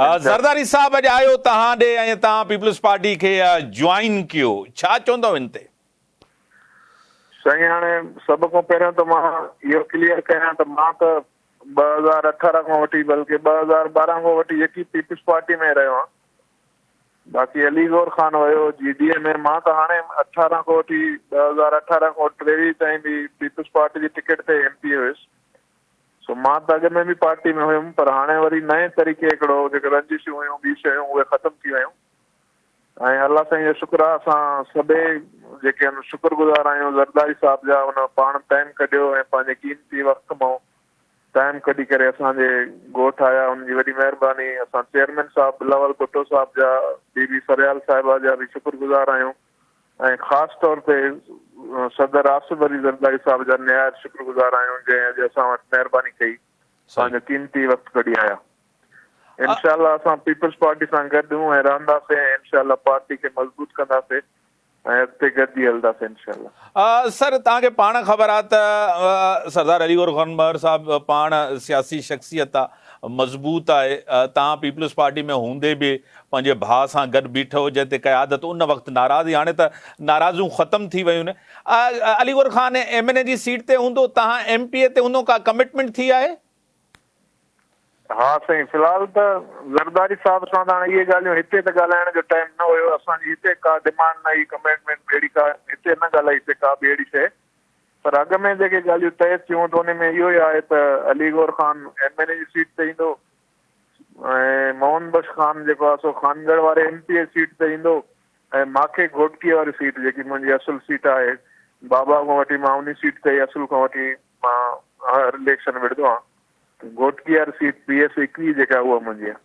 زرداري صاحب اڄ آيو توهان ڏي ۽ توهان پيپلز پارٽي کي جوائن ڪيو ڇا چوندؤ ان تي؟ سائين هاڻي سڀ کان پهريون ته مان اهو ڪليئر ڪيان ته مان ته 2018 کان وٺي بلڪه 2012 کان وٺي يڪي پيپلز پارٽي ۾ رهيو آهيان باقي علي گور خان ويو جي ڊي اي ۾ مان ته هاڻي 18 کان وٺي 2018 کان 23 تائين به پيپلز پارٽي جي ٽڪيٽ تي ايم پي اي هيس سو مان ته اڳ ۾ به پارٽي ۾ هيم پر هاڻي وري نئين طريقي هڪڙو جيڪي رنجشون هيون ٻي شيون اهي ختم ٿي ويون ۽ الله سائين جو شڪر آهي اسان سڀئي جيڪي آهن شڪر گذار آهيون زرداري صاحب جا ان پاڻ ٽائيم ڪڍيو ۽ پنهنجي قيمتي وقت مان ٽائيم ڪڍي ڪري اسان جي ڳوٺ آيا ان جي وڏي مهرباني اسان چيئرمين صاحب بلاول ڀٽو صاحب جا بي بي فريال صاحبه جا به شڪر گذار آهيون ۽ خاص طور تي صدر آصف علي زرداري صاحب جا نهايت شڪر گذار آهيون جنهن اڄ اسان وٽ مهرباني ڪئي پنهنجو قيمتي وقت ڪڍي آيا انشاء الله اسان پيپلز پارٽي سان گڏ هون ۽ رهنداسين ۽ انشاء الله پارٽي کي مضبوط ڪنداسين ۽ اڳتي گڏجي هلنداسين انشاء الله. سر توهان کي پاڻ خبر آ ته سردار علي گور خان مهر صاحب پاڻ سياسي شخصيت آ مضبوط آهي توهان پيپلز پارٽي ۾ هوندي به پنهنجي ڀاء سان گڏ بيٺو جنهن تي قيادت ان وقت ناراض هئي هاڻي ته ناراضيون ختم ٿي ويون Ali Gohar Khan M N A جي سيٽ تي هوندو توهان ايم پي اي تي هوندو ڪا ڪمٽمينٽ ٿي آهي؟ ها سائين في الحال ته زرداري صاحب سان ته هاڻي اهي ڳالهيون هتي ته ڳالهائڻ جو ٽائيم نه هيو اسان جي هتي ڪا ڊمانڊ نه هئي ڪميٽمينٽ اهڙي ڪا هتي نه ڳالهائي سي ڪا به اهڙي شيء پر اڳ ۾ جيڪي ڳالهيون طئي ٿيون ته ان ۾ اهو ئي آهي ته Ali Gohar Khan M N A جي سيٽ تي ايندو ۽ محمد بخش خان جيڪو آهي سو خانڳڙهه واري ايم پي اي سيٽ تي ايندو ۽ ماکي گهوٽڪي واري سيٽ جيڪي منهنجي اصل سيٽ آهي بابا کان وٺي مان انهي سيٽ تي ئي اصل کان وٺي مان هر اليڪشن وڙهندو آهيان گهوٽڪي واري سيٽ پي ايس 21 جيڪا اها منهنجي آهي.